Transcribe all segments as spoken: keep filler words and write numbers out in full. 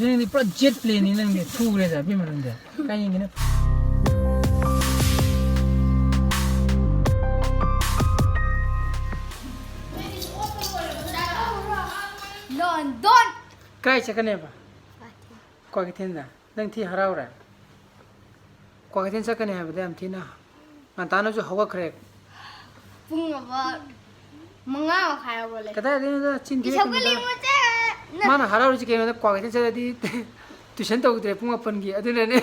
ꯅꯪꯗꯤ ꯄꯨꯔꯥ ꯖꯦꯠ ꯄ꯭ꯂꯦꯟꯅꯤ, ꯅꯪꯗꯤ ꯊꯨꯔꯦꯗ ꯏꯕꯦꯝꯃ, ꯅꯪꯗꯤ꯫ ꯀꯥꯏ ꯌꯦꯡꯒꯦꯅ? ꯂꯣꯟꯗꯣꯟ꯫ ꯀꯥꯏ ꯆꯠꯀꯅꯦꯕ? ꯀ꯭ꯋꯥꯀꯩꯊꯦꯜꯗ꯫ ꯅꯪ ꯊꯤ ꯍꯔꯥꯎꯔꯦ? ꯀ꯭ꯋꯥꯀꯩꯊꯦꯜ ꯆꯠꯀꯅꯤ ꯍꯥꯏꯕꯗ ꯌꯥꯝ ꯊꯤꯅ ꯉꯟꯇꯥꯅꯁꯨ ꯍꯧꯒꯠꯈ꯭ꯔꯦ꯫ ꯄꯨꯡ ꯑꯃ ꯃꯉꯥ ꯃꯈꯥꯏ ꯍꯧꯒꯠꯂꯦ꯫ ꯀꯗꯥꯏꯗꯩꯅꯣꯗ ꯆꯤꯟ ꯊꯤꯔꯛꯀꯅꯨꯗ꯫ ꯏꯁꯧꯒꯠꯂꯦ ꯃꯆꯦ! ꯅ- ꯃꯥꯅ ꯍꯔꯥꯎꯔꯤꯁꯤ ꯀꯩꯅꯣꯗ, ꯀ꯭ꯋꯥꯀꯩꯊꯦꯜ ꯆꯠꯂꯗꯤ tuition ꯇꯧꯗ꯭ꯔꯦ ꯄꯨꯡ ꯃꯥꯄꯟꯒꯤ, ꯑꯗꯨꯅꯅꯦ꯫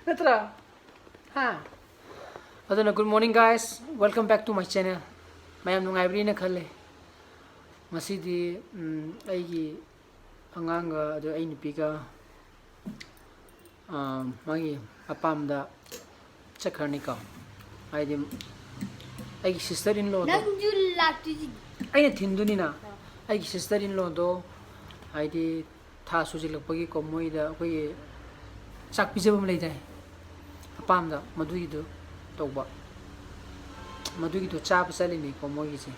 ꯅꯠꯇ꯭ꯔꯥ? ꯍꯥ? ꯑꯗꯨꯅ good morning guys, welcome back to my channel. ꯃꯌꯥꯝ ꯅꯨꯡꯉꯥꯏꯕꯤꯔꯤꯅ ꯈꯜꯂꯦ꯫ ꯉꯁꯤꯗꯤ, ꯎꯝ, ꯑꯩꯒꯤ ꯑꯉꯥꯡꯒ, ꯑꯗꯨ ꯑꯩ ꯅꯨꯄꯤꯒ, ꯑꯥ, ꯃꯥꯒꯤ ꯑꯄꯥꯝꯗ ꯆꯠꯈ꯭ꯔꯅꯤꯀꯣ꯫ ꯍꯥꯏꯗꯤ ꯑꯩꯒꯤ sister in lawꯗꯣ ꯅꯪꯁꯨ ꯂꯥꯛꯇꯣꯏꯁꯤ꯫ ꯑꯩꯅ ꯊꯤꯟꯗꯣꯏꯅꯤꯅ꯫ ꯑꯩꯒꯤ sister in lawꯗꯣ ꯍꯥꯏꯗꯤ ꯊꯥ ꯁꯨꯖꯤꯜꯂꯛꯄꯒꯤꯀꯣ, ꯃꯣꯏꯗ ꯑꯩꯈꯣꯏꯒꯤ ꯆꯥꯛ ꯄꯤꯖꯕ ꯑꯃ ꯂꯩꯗꯥꯏ, ꯑꯄꯥꯝꯗ, ꯃꯗꯨꯒꯤꯗꯣ ꯇꯧꯕ, ꯃꯗꯨꯒꯤꯗꯣ ꯆꯥꯕ ꯆꯠꯂꯤꯅꯤꯀꯣ ꯃꯣꯏꯒꯤꯁꯦ꯫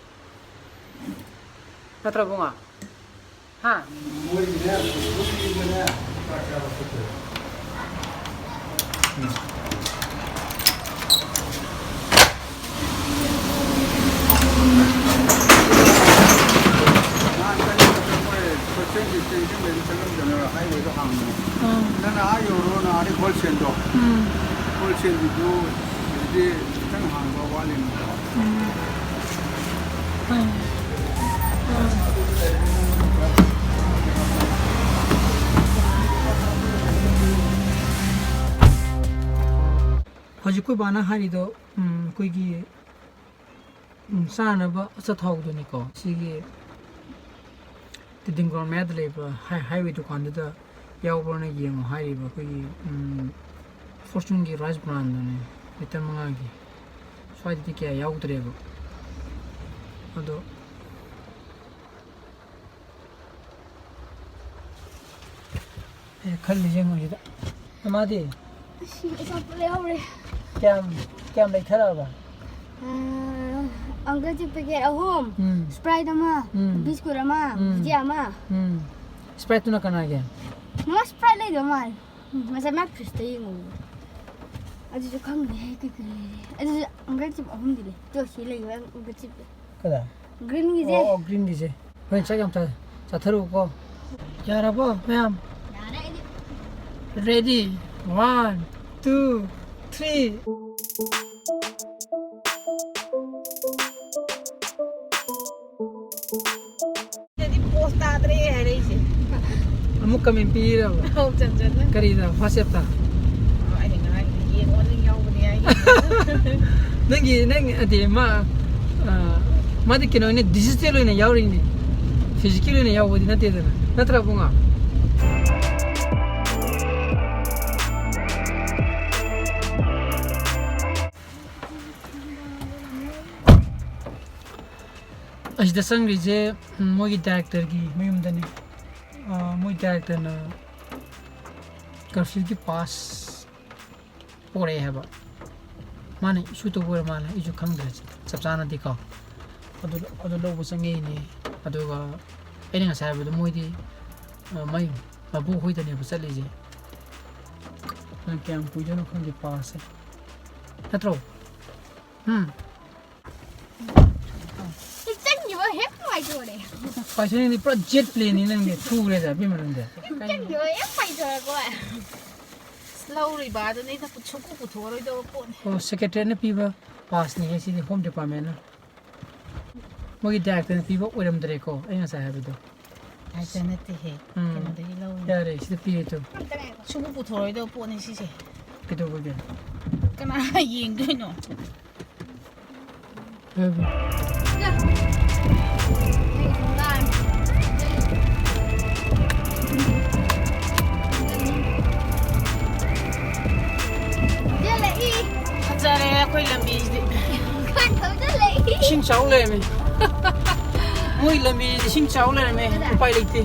ꯅꯠꯇ꯭ꯔ ꯕꯨꯡꯉꯣ? ꯍꯥ? ꯃꯣꯏꯒꯤꯅꯦ, ꯄꯨꯈ꯭ꯔꯤꯗꯅꯦ, ꯆꯥꯛ ꯆꯥꯕ ꯆꯠꯇꯣꯏꯕ꯫ ꯅꯍꯥꯟ ꯆꯪꯉꯛꯄꯗ ꯃꯣꯏ social distancing ꯂꯩꯕ ꯆꯪꯉꯝꯗꯅꯕ highwayꯗꯣ ꯍꯥꯡꯕꯅꯦ꯫ ꯑꯥ꯫ ꯅꯪꯅ ꯑꯥ ꯌꯧꯔꯣꯅ ꯑꯥꯗꯤ wholesaleꯗꯣ꯫ ꯎꯝ꯫ Wholesaleꯒꯤꯗꯨ ꯍꯧꯖꯤꯛꯇꯤ ꯈꯤꯇꯪ ꯍꯥꯡꯕ ꯋꯥꯠꯂꯤꯅꯦ꯫ ꯎꯝ꯫ ꯎꯝ꯫ ꯎꯝ꯫ ꯍꯧꯖꯤꯛ ꯑꯩꯈꯣꯏ ꯕꯥꯅ ꯍꯥꯏꯔꯤꯗꯣ, ꯎꯝ, ꯑꯩꯈꯣꯏꯒꯤ, ꯎꯝ, ꯆꯥꯅꯕ ꯑꯆꯥꯊꯥꯎꯗꯨꯅꯤꯀꯣ꯫ ꯁꯤꯒꯤ ꯇꯤꯗꯤꯝ ꯒ꯭ꯔꯥꯎꯟ ꯃꯌꯥꯗ ꯂꯩꯕ ꯍꯥꯏ-, highway ꯗꯨꯀꯥꯟꯗꯨꯗ ꯌꯥꯎꯕ꯭ꯔꯥꯅ ꯌꯦꯡꯉꯣ ꯍꯥꯏꯔꯤꯕ ꯑꯩꯈꯣꯏꯒꯤ, ꯎꯝ, Fortuneꯒꯤ rice brandꯗꯨꯅꯦ, litre ꯃꯉꯥꯒꯤ꯫ ꯁ꯭ꯋꯥꯏꯗꯗꯤ ꯀꯌꯥ ꯌꯥꯎꯗ꯭ꯔꯦꯕ꯫ ꯑꯗꯣ ꯑꯩꯅ ꯈꯜꯂꯤꯁꯦ ꯌꯦꯡꯉꯣ ꯁꯤꯗ꯫ ꯃꯃꯥꯗꯤ? ꯑꯁ, ꯑꯆꯥꯄꯣꯠ ꯂꯩꯍꯧꯔꯦ꯫ ꯀꯌꯥꯝ, ꯀꯌꯥꯝ ꯂꯩꯊꯔꯛꯑꯕ? ꯑꯥ, Uncle Chips packet ꯑꯍꯨꯝ, ꯎꯝ꯫ Sprite ꯑꯃ, ꯎꯝ꯫ Biscuit ꯑꯃ, ꯎꯝ꯫ ꯕꯨꯖꯤꯌꯥ ꯑꯃ꯫ ꯎꯝ꯫ Sprite ꯇꯨꯅ ꯀꯅꯥꯒꯤ? ꯃꯃꯥ Sprite ꯂꯩꯗꯧ ꯃꯥꯜꯂꯦ꯫ ꯎꯝ, ꯉꯁꯥꯏ ꯃꯥ fridge ꯇ ꯌꯦꯡꯉꯨꯕꯅꯦ꯫ ꯑꯗꯨꯁꯨ ꯈꯪꯗꯦ ꯀꯩ ꯀꯩ ꯂꯩꯔꯤ꯫ ꯑꯗꯨꯁꯨ uncle ꯆꯤꯞ ꯑꯍꯨꯝꯗꯤ ꯂꯩ꯫ ꯇꯣ ꯁꯤ ꯂꯩꯕ uncle ꯆꯤꯞ꯫ ꯀꯗꯥ? Green ꯒꯤꯁꯦ꯫ ꯑꯣ, ꯑꯣ, green ꯒꯤꯁꯦ꯫ ꯍꯣꯏ, ꯆꯥꯛ ꯌꯥꯝ ꯆꯥ-, ꯆꯥꯊꯔꯛꯎꯀꯣ꯫ ꯌꯥꯔꯕꯣ ꯃꯌꯥꯝ? ꯌꯥꯔꯦ ꯑꯩꯗꯤ꯫ Ready? One, two, three. ꯁꯤꯗꯗꯤ post ꯇꯥꯗ꯭ꯔꯦ ꯍꯥꯏꯔꯛꯏꯁꯦ꯫ ꯑꯃꯨꯛ comment ꯄꯤꯔꯕ? ꯑꯧ, ꯆꯟꯆꯟꯅ꯫ ꯀꯔꯤꯗ? WhatsApp ꯇ? ꯑꯣ, ꯑꯩꯅ ꯉꯔꯥꯡ ꯌꯦꯡꯉꯣ, link ꯌꯥꯎꯕꯅꯦ ꯍꯥꯏꯒꯤꯕꯅꯦ꯫ ꯅꯪꯒꯤ, ꯅꯪ, ꯑꯗꯤ ꯃꯥ, ꯑ, ꯃꯥꯗꯤ ꯀꯩꯅꯣꯅꯦ, digital ꯑꯣꯏꯅ ꯌꯥꯎꯔꯤꯅꯦ, physical ꯑꯣꯏꯅ ꯌꯥꯎꯕꯗꯤ ꯅꯠꯇꯦꯗꯅ, ꯅꯠꯇ꯭ꯔꯥ ꯏꯕꯨꯡꯉꯣ? ꯑꯁꯤꯗ ꯆꯪꯈ꯭ꯔꯤꯁꯦ, ꯎꯝ, ꯃꯣꯏꯒꯤ director ꯒꯤ ꯃꯌꯨꯝꯗꯅꯤ꯫ ꯑ, ꯃꯣꯏ director ꯅ curfew ꯒꯤ pass ꯄꯣꯔꯛꯑꯦ ꯍꯥꯏꯕ꯫ ꯃꯥꯅ issue ꯇꯧꯕ ꯑꯣꯏꯔ ꯃꯥꯜꯂꯦ, ꯑꯩꯁꯨ ꯈꯪꯗ꯭ꯔꯦ ꯆꯞ ꯆꯥꯅꯗꯤꯀꯣ꯫ ꯑꯗꯨ, ꯑꯗꯨ ꯂꯧꯕ ꯆꯪꯉꯛꯏꯅꯦ꯫ ꯑꯗꯨꯒ ꯑꯩꯅ ꯉꯁꯥꯏ ꯍꯥꯏꯕꯗꯣ, ꯃꯣꯏꯗꯤ, ꯑ, ꯃꯩ ꯃꯄꯨ ꯍꯣꯏꯗꯅꯦꯕ ꯆꯠꯂꯤꯁꯦ꯫ ꯅꯪ ꯀꯌꯥꯝ ꯀꯨꯏꯗꯣꯏꯅꯣ ꯈꯪꯗꯦ pass ꯁꯦ꯫ ꯅꯠꯇ꯭ꯔꯣ? ꯎꯝ꯫ ꯆꯪꯈꯤꯕ ꯍꯦꯛ ꯅꯨꯡꯉꯥꯏꯊꯣꯛꯑꯦ꯫ ꯄꯥꯏꯁꯣꯟꯗꯤ ꯄꯨꯔꯥ jet plane ꯅꯤ ꯅꯪꯗꯤ, ꯊꯨꯈ꯭ꯔꯦꯗ ꯏꯕꯦꯝꯃ ꯅꯪꯗꯤ꯫ ꯆꯪꯈꯤꯕ ꯍꯦꯛ ꯄꯥꯏꯊꯣꯔꯛꯄ꯫ ꯂꯧꯔꯤꯕ ꯑꯗꯨꯅꯤ, ꯁꯨꯡꯄꯨ ꯄꯨꯊꯣꯛꯑꯔꯣꯏꯗꯕ ꯄꯣꯠꯅꯤ꯫ ꯑꯣ, secretary ꯅ ꯄꯤꯕ pass ꯅꯤ ꯍꯦ ꯁꯤꯗꯤ, home department ꯅ꯫ ꯃꯣꯏꯒꯤ director ꯅ ꯄꯤꯕ ꯑꯣꯏꯔꯝꯗ꯭ꯔꯦꯀꯣ, ꯑꯩ ꯉꯁꯥꯏ ꯍꯥꯏꯕꯗꯣ꯫ Director ꯅꯠꯇꯦꯍꯦ, ꯎꯝ꯫ ꯀꯩꯅꯣꯗꯒꯤ ꯂꯧꯔꯤꯅꯤ꯫ ꯌꯥꯔꯦ, ꯁꯤꯗ ꯄꯤꯔꯦ ꯇꯨ꯫ ꯁꯨꯡꯄꯨ ꯄꯨꯊꯣꯔꯛꯑꯣꯏꯗꯕ ꯄꯣꯠꯅꯤ ꯁꯤꯁꯦ꯫ ꯀꯩꯗꯧꯕꯒꯤ? ꯀꯅꯥ ꯌꯦꯡꯗꯣꯏꯅꯣ? ꯍꯥꯏꯕ꯫ ꯐꯖꯔꯦ ꯑꯩꯈꯣꯏ ꯂꯝꯕꯤꯁꯤꯗꯤ꯫ ꯏꯁꯤꯡ ꯆꯥꯎ ꯂꯩꯔꯝꯃꯦ꯫ ꯃꯣꯏ ꯂꯝꯕꯤꯁꯤꯗꯤ ꯏꯁꯤꯡ ꯆꯥꯎ ꯂꯩꯔꯝꯃꯦ꯫ ꯎꯄꯥꯏ ꯂꯩꯇꯦ꯫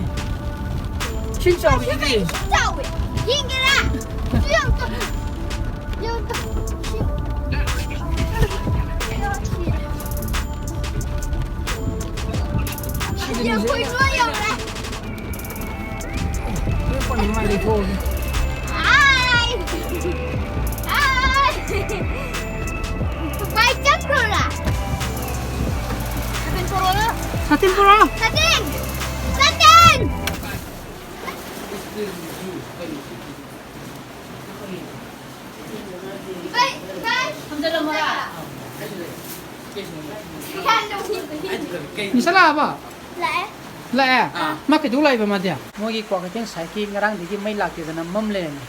ꯏꯁꯤꯡ ꯆꯥꯎꯔꯤꯁꯤꯗꯤ꯫ ꯆꯥꯎꯋꯦ꯫ ꯌꯦꯡꯒꯦꯔꯥ? ꯁꯤ ꯌꯥꯝ ꯆꯥꯎ-, ꯌꯥꯝ ꯆꯥꯎ-, ꯁꯤ-, ꯁꯤꯗꯅꯤꯁꯦ꯫ ꯌꯥꯝ ꯀꯨꯏꯅ ꯌꯧꯔꯦ꯫ ꯑꯗꯨꯃꯥꯏꯅ ꯂꯩꯊꯣꯛꯑꯒꯦ꯫ ꯑꯥꯏ! ꯑꯥꯏ! ꯄꯥꯏ ꯆꯠꯈ꯭ꯔꯣꯔꯥ? ꯁꯥꯇꯤꯟ ꯄꯨꯔꯛꯑꯣ꯫ ꯁꯥꯇꯤꯟ ꯄꯨꯔꯛꯑꯣ꯫ ꯁꯥꯇꯤꯟ! ꯁꯥꯇꯤꯟ! ꯏꯕꯥꯏ, ꯏꯕꯥꯏ! ꯊꯝꯖꯜꯂꯝꯃꯣꯔꯥ? ꯏꯕꯥꯏ! ꯃꯤꯁꯥ ꯂꯥꯛꯑꯕ? ꯂꯥꯛꯑꯦ꯫ ꯂꯥꯛꯑꯦ? ꯑꯥ꯫ ꯃꯥ ꯀꯩꯗꯧ ꯂꯥꯛꯏꯕ ꯃꯥꯗꯤ? ꯃꯣꯏꯒꯤ ꯀ꯭ꯋꯥꯀꯩꯊꯦꯜ ꯁꯥꯏꯠꯀꯤ ꯉꯔꯥꯡꯗꯒꯤ ꯃꯩ ꯂꯥꯛꯇꯦꯗꯅ ꯃꯝ ꯂꯩꯔꯝꯃꯦ꯫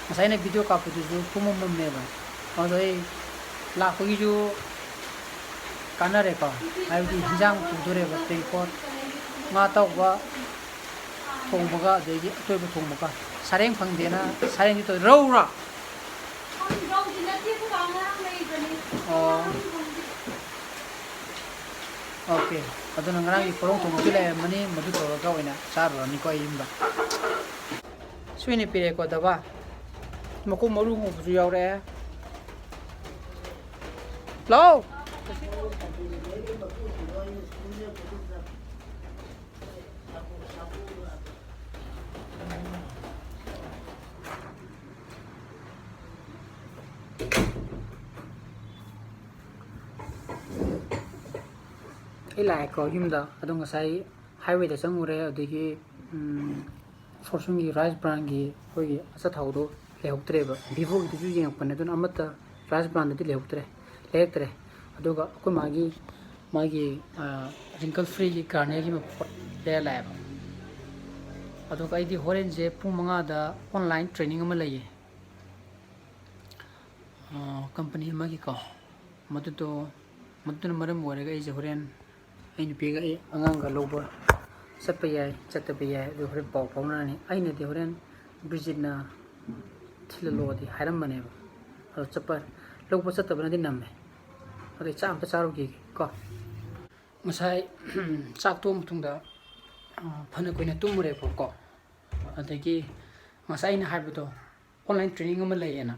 ꯉꯁꯥꯏ ꯑꯩꯅ ꯚꯤꯗꯤꯑꯣ ꯀꯥꯞꯄꯗꯨꯁꯨ ꯄꯨꯝꯃꯝ ꯃꯝꯃꯦꯕ꯫ ꯑꯗꯣ ꯑꯩ ꯂꯥꯛꯄꯒꯤꯁꯨ ꯀꯥꯟꯅꯔꯦꯀꯣ, ꯍꯥꯏꯕꯗꯤ ꯍꯤꯟꯖꯥꯡ ꯄꯨꯗꯣꯔꯦꯕ, ꯇꯦꯡꯀꯣꯠ, ꯉꯥ ꯑꯇꯥꯎꯕ ꯊꯣꯡꯕꯒ ꯑꯗꯒꯤ ꯑꯇꯣꯏꯕ ꯊꯣꯡꯕꯒ꯫ ꯁꯔꯦꯡ ꯐꯪꯗꯦꯅ ꯁꯔꯦꯡꯗꯤ ꯇꯧ-, ꯔꯧꯔꯣ? ꯔꯧꯗꯤ ꯅꯠꯇꯦ, ꯑꯩꯈꯣꯏ ꯕꯥ ꯉꯔꯥꯡ ꯂꯩꯕꯅꯤ꯫ ꯑꯣ꯫ ꯑꯣꯀꯦ꯫ ꯑꯗꯨꯅ ꯉꯔꯥꯡꯒꯤ ꯄꯣꯔꯣꯡ ꯊꯣꯡꯕꯁꯨ ꯂꯩꯔꯝꯃꯅꯤ, ꯃꯗꯨ ꯇꯧꯔꯒ ꯑꯣꯏꯅ ꯆꯥꯔꯨꯔꯅꯤꯀꯣ ꯑꯩ ꯌꯨꯝꯗ꯫ ꯁꯣꯏꯅ ꯄꯤꯔꯛꯑꯦꯀꯣ, ꯗꯕꯥ꯫ ꯃꯀꯨ ꯃꯔꯨ ꯉꯧꯕꯁꯨ ꯌꯥꯎꯔꯛꯑꯦ꯫ ꯂꯥꯎ! ꯑꯩ ꯂꯥꯛꯑꯦꯀꯣ ꯌꯨꯝꯗ꯫ ꯑꯗꯣ ꯉꯁꯥꯏ ꯍꯥꯏꯋꯦꯗ ꯆꯪꯉꯨꯔꯦ, ꯑꯗꯒꯤ, ꯎꯝ, ꯐꯣꯔꯆꯨꯟꯒꯤ ꯔꯥꯏꯁ ꯕ꯭ꯔꯥꯟꯒꯤ ꯑꯩꯈꯣꯏꯒꯤ ꯑꯆꯥꯊꯥꯎꯗꯣ ꯂꯩꯍꯧꯗ꯭ꯔꯦꯕ꯫ ꯚꯤꯚꯣꯒꯤꯗꯨꯁꯨ ꯌꯦꯡꯉꯛꯄꯅꯦ, ꯑꯗꯨꯅ ꯑꯃꯠꯇ ꯔꯥꯏꯁ ꯕ꯭ꯔꯥꯟꯗꯗꯤ ꯂꯩꯍꯧꯗ꯭ꯔꯦ, ꯂꯩꯔꯛꯇ꯭ꯔꯦ꯫ ꯑꯗꯨꯒ ꯑꯩꯈꯣꯏ ꯃꯥꯒꯤ, ꯃꯥꯒꯤ, ꯑ, ꯔꯤꯡꯀꯜ ꯐ꯭ꯔꯤꯒꯤ ꯒꯥꯔꯅꯤꯌꯔꯒꯤ ꯃꯄꯣꯠ ꯂꯩꯔ ꯂꯥꯛꯑꯦꯕ꯫ ꯑꯗꯨꯒ ꯑꯩꯗꯤ ꯍꯣꯔꯦꯟꯁꯦ ꯄꯨꯡ ꯃꯉꯥꯗ ꯑꯣꯟꯂꯥꯏꯟ ꯇ꯭ꯔꯦꯅꯤꯡ ꯑꯃ ꯂꯩꯌꯦ꯫ ꯑ, ꯀꯝꯄꯅꯤ ꯑꯃꯒꯤꯀꯣ꯫ ꯃꯗꯨꯗꯣ, ꯃꯗꯨꯅ ꯃꯔꯝ ꯑꯣꯏꯔꯒ ꯑꯩꯁꯦ ꯍꯣꯔꯦꯟ ꯑꯩ ꯅꯨꯄꯤꯒ ꯑꯩ ꯑꯉꯥꯡꯒ ꯂꯧꯕ ꯆꯠꯄ ꯌꯥꯏ, ꯆꯠꯇꯕ ꯌꯥꯏ, ꯑꯗꯨ ꯍꯣꯔꯦꯟ ꯄꯥꯎ ꯐꯥꯎꯅꯔꯅꯤ꯫ ꯑꯩꯅꯗꯤ ꯍꯣꯔꯦꯟ ꯕ꯭ꯔꯤꯖꯤꯠꯅ ꯊꯤꯜꯍꯜꯂꯣꯗꯤ ꯍꯥꯏꯔꯝꯕꯅꯦꯕ, ꯑꯗꯣ ꯆꯠꯄ, ꯂꯧꯕ ꯆꯠꯇꯕꯅꯗꯤ ꯅꯝꯃꯦ꯫ ꯑꯗꯩ ꯆꯥꯛ ꯑꯝꯇ ꯆꯥꯔꯨꯈꯤꯒꯦ ꯀꯣ꯫ ꯉꯁꯥꯏ ꯆꯥꯛ ꯇꯣꯛꯑ ꯃꯇꯨꯡꯗ, ꯑ, ꯐꯅ ꯀꯨꯏꯅ ꯇꯨꯝꯃꯨꯔꯦꯕꯀꯣ꯫ ꯑꯗꯒꯤ ꯉꯁꯥꯏ ꯑꯩꯅ ꯍꯥꯏꯕꯗꯣ, ꯑꯣꯟꯂꯥꯏꯟ ꯇ꯭ꯔꯦꯅꯤꯡ ꯑꯃ ꯂꯩꯌꯦꯅ,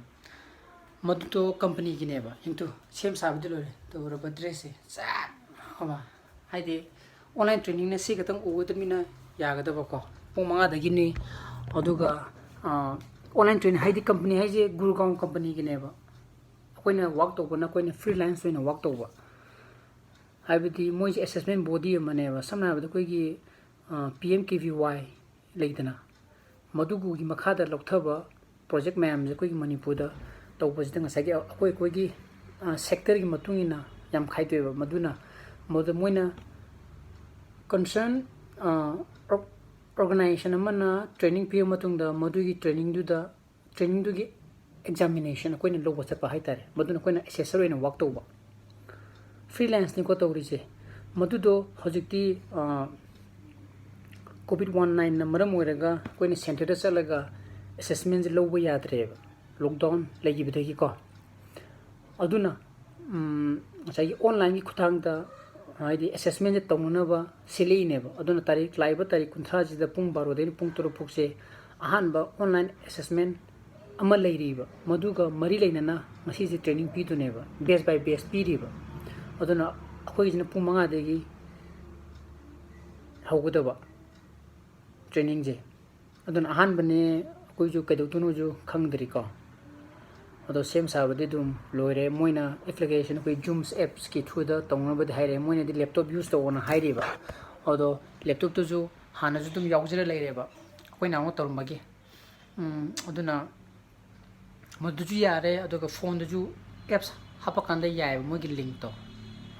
ꯃꯗꯨꯗꯣ ꯀꯝꯄꯅꯤꯒꯤꯅꯦꯕ꯫ ꯌꯦꯡꯇꯨ, ꯁꯦꯝ ꯁꯥꯕꯗꯤ ꯂꯣꯏꯔꯦ꯫ ꯇꯧꯔꯕ ꯗ꯭ꯔꯦꯁꯁꯦ ꯆꯞ ꯃꯥꯟꯅꯕ꯫ ꯍꯥꯏꯗꯤ ꯑꯣꯟꯂꯥꯏꯟ ꯇ꯭ꯔꯦꯅꯤꯡꯅ ꯁꯤ ꯈꯛꯇꯪ ꯎꯒꯗꯕꯅꯤꯅ ꯌꯥꯒꯗꯕꯀꯣ꯫ ꯄꯨꯡ ꯃꯉꯥꯗꯒꯤꯅꯤ, ꯑꯗꯨꯒ ꯑꯣꯟꯂꯥꯏꯟ ꯇ꯭ꯔꯦꯅꯤꯡ ꯍꯥꯏꯗꯤ ꯀꯝꯄꯅꯤ ꯍꯥꯏꯁꯦ ꯒꯨꯔꯒꯥꯎꯟ ꯀꯝꯄꯅꯤꯒꯤꯅꯦꯕ꯫ ꯑꯩꯈꯣꯏꯅ ꯋꯥꯛ ꯇꯧꯕꯅ ꯑꯩꯈꯣꯏꯅ ꯐ꯭ꯔꯤꯂꯥꯟꯁ ꯑꯣꯏꯅ ꯋꯥꯛ ꯇꯧꯕ꯫ ꯍꯥꯏꯕꯗꯤ ꯃꯣꯏꯁꯦ ꯑꯦꯁꯦꯁꯃꯦꯟ ꯕꯣꯗꯤ ꯑꯃꯅꯦꯕ꯫ ꯁꯝꯅ ꯍꯥꯏꯔꯕꯗ ꯑꯩꯈꯣꯏꯒꯤ ꯄꯤ ꯑꯦꯝ ꯀꯦ ꯚꯤ ꯋꯥꯏ ꯂꯩꯗꯅ, ꯃꯗꯨꯒꯤ ꯃꯈꯥꯗ ꯂꯧꯊꯕ ꯄ꯭ꯔꯣꯖꯦꯛ ꯃꯌꯥꯝꯁꯦ ꯑꯩꯈꯣꯏꯒꯤ ꯃꯅꯤꯄꯨꯔꯗ ꯇꯧꯕꯁꯤꯗ ꯉꯁꯥꯏꯒꯤ ꯑꯩꯈꯣꯏ ꯑꯩꯈꯣꯏꯒꯤ ꯁꯦꯛꯇꯔꯒꯤ ꯃꯇꯨꯡ ꯏꯟꯅ ꯌꯥꯝ ꯈꯥꯏꯗꯣꯛꯑꯦꯕ꯫ ꯃꯗꯨꯅ ꯃꯗꯨꯗ ꯃꯣꯏꯅ ꯀꯟꯁꯔꯟ ꯑꯣꯔꯒꯅꯥꯏꯖꯦꯁꯟ ꯑꯃꯅ ꯇ꯭ꯔꯦꯅꯤꯡ ꯄꯤꯔꯕ ꯃꯇꯨꯡꯗ ꯃꯗꯨꯒꯤ ꯇ꯭ꯔꯦꯅꯤꯡꯗꯨꯗ ꯇ꯭ꯔꯦꯅꯤꯡꯗꯨꯒꯤ ꯑꯦꯛꯖꯥꯃꯤꯅꯦꯁꯟ ꯑꯩꯈꯣꯏꯅ ꯂꯧꯕ ꯆꯠꯄ ꯍꯥꯏꯇꯥꯔꯦ꯫ ꯃꯗꯨꯅ ꯑꯩꯈꯣꯏꯅ ꯑꯦꯁꯦꯁꯔ ꯑꯣꯏꯅ ꯋꯥꯛ ꯇꯧꯕ꯫ ꯐ꯭ꯔꯤꯂꯥꯟꯁꯅꯤꯀꯣ ꯇꯧꯔꯤꯁꯦ꯫ ꯃꯗꯨꯗꯣ ꯍꯧꯖꯤꯛꯇꯤ ꯀꯣꯚꯤꯠ ꯋꯥꯟ ꯅꯥꯏꯟꯅ ꯃꯔꯝ ꯑꯣꯏꯔꯒ ꯑꯩꯈꯣꯏꯅ ꯁꯦꯟꯇꯔꯗ ꯆꯠꯂꯒ ꯑꯦꯁꯦꯁꯃꯦꯟꯁꯦ ꯂꯧꯕ ꯌꯥꯗ꯭ꯔꯦꯕ, ꯂꯣꯛꯗꯥꯎꯟ ꯂꯩꯈꯤꯕꯗꯒꯤꯀꯣ꯫ ꯑꯗꯨꯅ ꯉꯁꯥꯏꯒꯤ ꯑꯣꯟꯂꯥꯏꯟꯒꯤ ꯈꯨꯠꯊꯥꯡꯗ ꯍꯥꯏꯗꯤ ꯑꯦꯁꯦꯁꯃꯦꯟꯁꯦ ꯇꯧꯅꯅꯕ ꯁꯤꯜꯂꯛꯏꯅꯦꯕ꯫ ꯑꯗꯨꯅ ꯇꯥꯔꯤꯛ, ꯂꯥꯛꯏꯕ ꯇꯥꯔꯤꯛ ꯀꯨꯟꯊ꯭ꯔꯥꯁꯤꯗ ꯄꯨꯡ ꯕꯥꯔꯣꯗꯩꯅ ꯄꯨꯡ ꯇꯔꯨꯛ ꯐꯥꯎꯁꯦ ꯑꯍꯥꯟꯕ ꯑꯣꯟꯂꯥꯏꯟ ꯑꯦꯁꯦꯁꯃꯦꯟ ꯑꯃ ꯂꯩꯔꯤꯕ, ꯃꯗꯨꯒ ꯃꯔꯤ ꯂꯩꯅꯅ ꯉꯁꯤꯁꯦ ꯇ꯭ꯔꯦꯅꯤꯡ ꯄꯤꯗꯨꯅꯦꯕ, ꯕꯦꯁ ꯕꯥꯏ ꯕꯦꯁ ꯄꯤꯔꯤꯕ꯫ ꯑꯗꯨꯅ ꯑꯩꯈꯣꯏꯒꯤꯁꯤꯅ ꯄꯨꯡ ꯃꯉꯥꯗꯒꯤ ꯍꯧꯒꯗꯕ ꯇ꯭ꯔꯦꯅꯤꯡꯁꯦ꯫ ꯑꯗꯨꯅ ꯑꯍꯥꯟꯕꯅꯦ, ꯑꯩꯈꯣꯏꯁꯨ ꯀꯩꯗꯧꯗꯣꯏꯅꯣꯁꯨ ꯈꯪꯗ꯭ꯔꯤꯀꯣ꯫ ꯑꯗꯣ ꯁꯦꯝ ꯁꯥꯕꯗꯤ ꯑꯗꯨꯝ ꯂꯣꯏꯔꯦ꯫ ꯃꯣꯏꯅ ꯑꯦꯄ꯭ꯂꯤꯀꯦꯁꯟ ꯑꯩꯈꯣꯏ ꯖꯨꯝꯁ ꯑꯦꯞꯁꯀꯤ ꯊ꯭ꯔꯨꯗ ꯇꯧꯅꯕꯗꯤ ꯍꯥꯏꯔꯛꯑꯦ꯫ ꯃꯣꯏꯅꯗꯤ ꯂꯦꯞꯇꯣꯞ ꯌꯨꯁ ꯇꯧꯑꯣꯅ ꯍꯥꯏꯔꯤꯕ꯫ ꯑꯗꯣ ꯂꯦꯞꯇꯣꯞꯇꯨꯁꯨ ꯍꯥꯟꯅꯁꯨ ꯑꯗꯨꯝ ꯌꯥꯎꯖꯔ ꯂꯩꯔꯦꯕ, ꯑꯩꯈꯣꯏꯅ ꯑꯃꯨꯛ ꯇꯧꯔꯝꯕꯒꯤ꯫ ꯎꯝ, ꯑꯗꯨꯅ ꯃꯗꯨꯁꯨ ꯌꯥꯔꯦ, ꯑꯗꯨꯒ ꯐꯣꯟꯗꯁꯨ ꯑꯦꯞꯁ ꯍꯥꯞꯄꯀꯥꯟꯗ ꯌꯥꯏꯑꯕ ꯃꯣꯏꯒꯤ ꯂꯤꯡꯛꯇꯣ꯫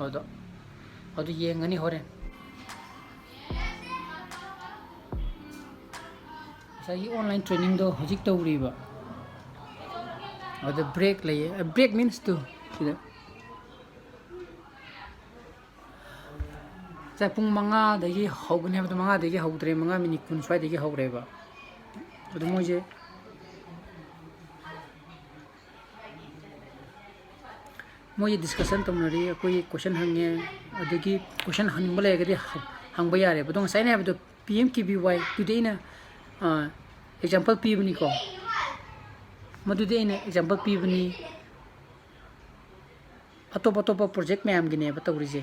ꯑꯗꯣ ꯑꯗꯨ ꯌꯦꯡꯉꯅꯤ ꯍꯣꯔꯦꯟ꯫ ꯉꯁꯥꯏꯒꯤ ꯑꯣꯟꯂꯥꯏꯟ ꯇ꯭ꯔꯦꯅꯤꯡꯗꯣ ꯍꯧꯖꯤꯛ ꯇꯧꯔꯤꯕ꯫ ꯑꯗ ꯕ꯭ꯔꯦꯛ ꯂꯩꯌꯦ꯫ ꯕ꯭ꯔꯦꯛ ꯃꯤꯟꯁ ꯇꯨ ꯁꯤꯗ ꯉꯁꯥꯏ ꯄꯨꯡ ꯃꯉꯥꯗꯒꯤ ꯍꯧꯒꯅꯤ ꯍꯥꯏꯕꯗꯣ, ꯃꯉꯥꯗꯒꯤ ꯍꯧꯗ꯭ꯔꯦ, ꯃꯉꯥ ꯃꯤꯅꯤꯠ ꯀꯨꯟ ꯁ꯭ꯋꯥꯏꯗꯒꯤ ꯍꯧꯔꯦꯕ꯫ ꯑꯗꯨ ꯃꯣꯏꯁꯦ, ꯃꯣꯏꯁꯦ ꯗꯤꯁꯀꯁꯟ ꯇꯧꯅꯔꯤ, ꯑꯩꯈꯣꯏ ꯀꯣꯏꯁꯟ ꯍꯪꯉꯦ, ꯑꯗꯒꯤ ꯀꯣꯏꯁꯟ ꯍꯪꯅꯤꯡꯕ ꯂꯩꯔꯒꯗꯤ ꯍꯪ-, ꯍꯪꯕ ꯌꯥꯔꯦꯕ꯫ ꯑꯗꯣ ꯉꯁꯥꯏ ꯑꯩꯅ ꯍꯥꯏꯕꯗꯣ ꯄꯤ ꯑꯦꯝ ꯀꯦ ꯚꯤ ꯋꯥꯏ ꯇꯨꯗꯤ ꯑꯩꯅ ꯑꯦꯛꯖꯥꯝꯄꯜ ꯄꯤꯕꯅꯤꯀꯣ, ꯃꯗꯨꯗꯤ ꯑꯩꯅ ꯑꯦꯛꯖꯥꯝꯄꯜ ꯄꯤꯕꯅꯤ꯫ ꯑꯇꯣꯞ ꯑꯇꯣꯞꯄ ꯄ꯭ꯔꯣꯖꯦꯛ ꯃꯌꯥꯝꯒꯤꯅꯦꯕ ꯇꯧꯔꯤꯁꯦ꯫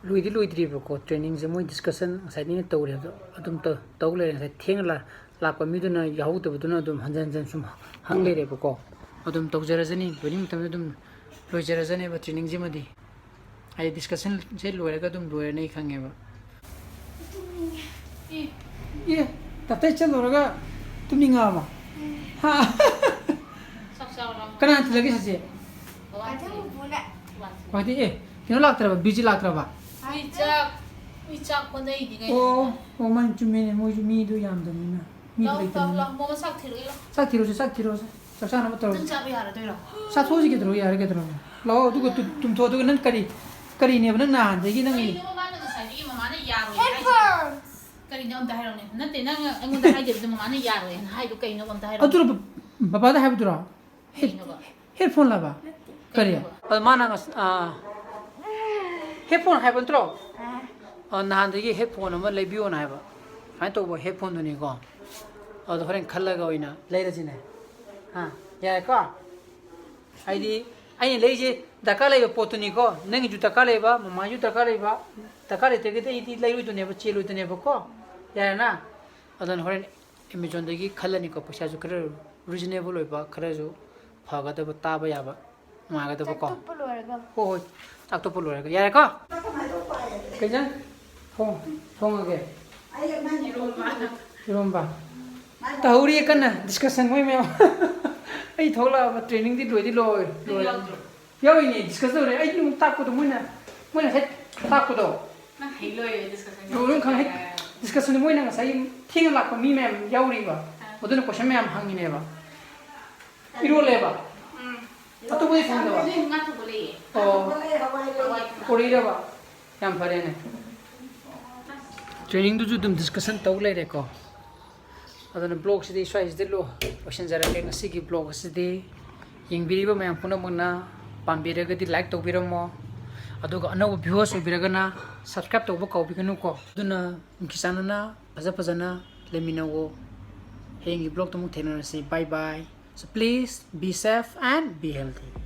ꯂꯣꯏꯗꯤ ꯂꯣꯏꯗ꯭ꯔꯤꯕꯀꯣ, ꯇ꯭ꯔꯦꯅꯤꯡꯁꯦ ꯃꯣꯏ ꯗꯤꯁꯀꯁꯟ ꯉꯁꯥꯏꯗꯩꯅ ꯇꯧꯔꯤ ꯍꯥꯏꯕꯗꯣ ꯑꯗꯨꯝ ꯇꯧ-, ꯇꯧ ꯂꯩꯔꯦ꯫ ꯉꯁꯥꯏ ꯊꯦꯡꯅ ꯂꯥ-, ꯂꯥꯛꯄ ꯃꯤꯗꯨꯅ ꯌꯥꯎꯍꯧꯗꯕꯗꯨꯅ ꯑꯗꯨꯝ ꯍꯟꯖꯟ ꯍꯟꯖꯟ ꯁꯨꯝ ꯍꯪ ꯂꯩꯔꯦꯕꯀꯣ꯫ ꯑꯗꯨꯝ ꯇꯧꯖꯔꯖꯅꯤ, ꯂꯣꯏꯅꯤꯡ ꯃꯇꯝꯗ ꯑꯗꯨꯝ ꯂꯣꯏꯖꯔꯖꯅꯦꯕ trainingꯁꯤꯃꯗꯤ꯫ ꯍꯥꯏꯗꯤ discussionꯁꯦ ꯂꯣꯏꯔꯒ ꯑꯗꯨꯝ ꯂꯣꯏꯔꯅꯤ ꯑꯩ ꯈꯪꯉꯦꯕ꯫ ꯑꯦ, ꯗꯥꯛꯇꯔ ꯆꯠꯂꯨꯔꯒ ꯇꯨꯝꯅꯤꯡꯉꯛꯑꯕ? ꯍꯥ? ꯆꯥꯛ ꯆꯥꯔꯕ? ꯀꯅꯥꯅ ꯊꯤꯜꯂꯛꯀꯦ ꯁꯤꯁꯦ? ꯕꯕꯥ ꯊꯤꯜꯂꯛꯑꯦ꯫ ꯒꯨꯍꯥꯇꯤ, ꯑꯦ, ꯀꯩꯅꯣ ꯂꯥꯛꯇ꯭ꯔꯕ? ꯕꯤꯖꯤ ꯂꯥꯛꯇ꯭ꯔꯕ? ꯃꯤ ꯆꯥꯛ, ꯃꯤ ꯆꯥꯛ ꯍꯣꯠꯅꯩꯗꯤ ꯀꯩꯅꯣ꯫ ꯑꯣ, ꯑꯣ, ꯃꯥꯅꯤ, ꯆꯨꯝꯃꯤꯅꯦ, ꯃꯣꯏꯁꯨ ꯃꯤꯗꯣ ꯌꯥꯝꯗꯕꯅꯤꯅ꯫ ꯃꯤꯗꯣ ꯂꯥꯛꯑꯣ, ꯂꯥꯛꯑꯣ, ꯂꯩꯇꯕꯅꯤꯅ꯫ ꯂꯥꯛꯑꯣ, ꯃꯣꯃꯣ ꯆꯥꯛ ꯊꯤꯜꯂꯛꯑꯦ, ꯂꯥꯛꯑꯣ꯫ ꯆꯥꯛ ꯊꯤꯔꯣꯁꯦ, ꯆꯥꯛ ꯊꯤꯔꯣꯁꯦ꯫ ꯆꯥꯛ ꯆꯥꯅꯕ ꯇꯧꯔꯁꯦ꯫ ꯅꯪ ꯆꯥꯕ ꯌꯥꯔꯗꯣꯏꯔꯣ? ꯆꯥꯊꯣꯛꯑꯁꯤ ꯀꯩꯗꯧꯔꯒꯦ, ꯌꯥꯔꯦ ꯀꯩꯗꯧꯔꯒꯦ꯫ ꯂꯥꯛꯑꯣ, ꯑꯗꯨꯒ ꯇꯨ-, ꯇꯨꯝꯊꯣꯛꯑꯣ, ꯑꯗꯨꯒ ꯅꯪ ꯀꯔꯤ, ꯀꯔꯤꯅꯦꯕ ꯅꯪ ꯅꯍꯥꯟꯗꯒꯤ ꯅꯪꯒꯤ ꯀꯩꯅꯣ ꯃꯥꯅ ꯉꯁꯥꯏꯗꯒꯤ ꯃꯃꯥꯅ ꯌꯥꯔꯣꯏ ꯍꯥꯏꯁꯦ? Headphones꯫ ꯀꯔꯤꯅꯣ ꯑꯝꯇ ꯍꯥꯏꯔꯛꯑꯣꯅꯦ꯫ ꯅꯠꯇꯦ, ꯅꯪ ꯑꯩꯉꯣꯟꯗ ꯍꯥꯏꯗꯕꯤꯗ ꯃꯃꯥꯅ ꯌꯥꯔꯣꯏ ꯍꯥꯏꯅ ꯍꯥꯏꯗꯣ ꯀꯩꯅꯣꯕ ꯑꯝꯇ ꯍꯥꯏꯔꯛꯑꯣ꯫ ꯑꯗꯨꯔꯣ ꯕ-, ꯕꯕꯥꯗ ꯍꯥꯏꯕꯗꯨꯔꯣ? ꯀꯩꯅꯣꯕ? Headphone love? ꯀꯔꯤ? ꯀꯩꯅꯣꯕ? ꯑꯗꯣ ꯃꯥꯅ ꯉꯁ-, ꯑꯥ, headphone ꯍꯥꯏꯕ ꯅꯠꯇ꯭ꯔꯣ? ꯑꯥ꯫ ꯑ, ꯅꯍꯥꯟꯗꯒꯤ headphone ꯑꯃ ꯂꯩꯕꯤꯌꯣꯅ ꯍꯥꯏꯕ꯫ ꯁꯨꯃꯥꯏꯅ ꯇꯧꯕ headphoneꯗꯨꯅꯤꯀꯣ꯫ ꯑꯗꯣ ꯍꯣꯔꯦꯟ ꯈꯜꯂꯒ ꯑꯣꯏꯅ ꯂꯩꯔꯁꯤꯅꯦ꯫ ꯍꯥ? ꯌꯥꯔꯦꯀꯣ? ꯍꯥꯏꯗꯤ ꯑꯩꯅ ꯂꯩꯔꯤꯁꯦ ꯗꯔꯀꯥꯔ ꯂꯩꯕ ꯄꯣꯠꯇꯨꯅꯤꯀꯣ꯫ ꯅꯪꯒꯤꯁꯨ ꯗꯔꯀꯥꯔ ꯂꯩꯕ, ꯃꯃꯥꯒꯤꯁꯨ ꯗꯔꯀꯥꯔ ꯂꯩꯕ, ꯗꯔꯀꯥꯔ ꯂꯩꯇ꯭ꯔꯒꯗꯤ ꯑꯩꯗꯤ ꯂꯩꯔꯣꯏꯗꯣꯏꯅꯦꯕ, ꯆꯦꯜꯂꯣꯏꯗꯣꯏꯅꯦꯕꯀꯣ꯫ ꯌꯥꯔꯦꯅ? ꯑꯗꯨꯅ ꯍꯣꯔꯦꯟ Amazonꯗꯒꯤ ꯈꯜꯂꯅꯤꯀꯣ, ꯄꯩꯁꯥꯁꯨ ꯈꯔ reasonable ꯑꯣꯏꯕ, ꯈꯔꯁꯨ ꯐꯒꯗꯕ, ꯇꯥꯕ ꯌꯥꯕ, ꯅꯨꯡꯉꯥꯏꯒꯗꯕꯀꯣ꯫ ꯆꯥꯛ ꯇꯣꯛꯄ ꯂꯣꯏꯔꯒ꯫ ꯍꯣꯏ, ꯍꯣꯏ, ꯆꯥꯛ ꯇꯣꯛꯄ ꯂꯣꯏꯔꯒ꯫ ꯌꯥꯔꯦꯀꯣ? ꯀꯩ ꯏꯟꯖꯥꯡ ꯊꯣꯡ-, ꯊꯣꯡꯉꯒꯦ? ꯑꯩ ꯑꯃꯅꯤ ꯏꯔꯣꯝꯕ꯫ ꯏꯔꯣꯝꯕ꯫ ꯇꯧꯍꯧꯔꯤ ꯀꯟꯅ discussion ꯃꯣꯏ ꯃꯌꯥꯝ꯫ ꯑꯩ ꯊꯣꯛꯂꯛꯑꯕ trainingꯗꯤ ꯂꯣꯏꯗꯤ ꯂꯣꯏ-, ꯅꯪ ꯂꯣꯏꯔꯦ꯫ ꯌꯥꯎꯗ꯭ꯔꯣ? ꯌꯥꯎꯔꯤꯅꯦ, discuss ꯇꯧꯔꯦ꯫ ꯑꯩꯗꯤ ꯑꯃꯨꯛ ꯇꯥꯛꯄꯗꯣ ꯃꯣꯏꯅ, ꯃꯣꯏꯅ ꯉꯁꯥꯏ ꯇꯥꯛꯄꯗꯣ꯫ ꯅꯪ ꯍꯩ ꯂꯣꯏꯔꯦ discussion꯫ ꯂꯣꯏ ꯈꯪꯉꯦ꯫ Discussionꯗꯣ ꯃꯣꯏꯅ ꯉꯁꯥꯏ ꯊꯦꯡꯅ ꯂꯥꯛꯄ ꯃꯤ ꯃꯌꯥꯝ ꯌꯥꯎꯔꯤꯕ꯫ ꯑꯥ꯫ ꯑꯗꯨꯅ question ꯃꯌꯥꯝ ꯍꯪꯉꯤꯅꯦꯕ꯫ ꯏꯔꯣꯜꯂꯦꯕ꯫ ꯎꯝ꯫ ꯑꯇꯣꯞꯄꯗꯤ ꯊꯣꯡꯗꯕ? ꯉꯥ ꯊꯣꯡꯕ ꯂꯩꯌꯦ꯫ ꯑꯣ꯫ ꯍꯋꯥꯏ ꯊꯣꯡꯕ꯫ ꯄꯨꯔꯛꯏꯔꯕ? ꯌꯥꯝ ꯐꯔꯦꯅꯦ꯫ Trainingꯗꯨꯁꯨ ꯑꯗꯨꯝ discussion ꯇꯧ ꯂꯩꯔꯦꯀꯣ꯫ ꯑꯗꯨꯅ vlogꯁꯤꯗꯤ ꯁ꯭ꯋꯥꯏꯁꯤꯗ ꯂꯣ-, ꯂꯣꯏꯁꯤꯟꯖꯔꯒꯦ꯫ ꯉꯁꯤꯒꯤ vlog ꯑꯁꯤꯗꯤ ꯌꯦꯡꯕꯤꯔꯤꯕ ꯃꯌꯥꯝ ꯄꯨꯝꯅꯃꯛꯅ ꯄꯥꯝꯕꯤꯔꯒꯗꯤ like ꯇꯧꯕꯤꯔꯝꯃꯣ꯫ ꯑꯗꯨꯒ ꯑꯅꯧꯕ viewers ꯑꯣꯏꯕꯤꯔꯒꯅ subscribe ꯇꯧꯕ ꯀꯥꯎꯕꯤꯒꯅꯨꯀꯣ꯫ ꯑꯗꯨꯅ ꯅꯨꯡꯁꯤ ꯆꯥꯟꯅꯅ ꯐꯖ ꯐꯖꯅ ꯂꯩꯃꯤꯟꯅꯧꯋꯣ꯫ ꯍꯌꯦꯡꯒꯤ vlogꯇ ꯑꯃꯨꯛ ꯊꯦꯡꯅꯔꯁꯤ꯫ Bye bye. So please be safe and be healthy.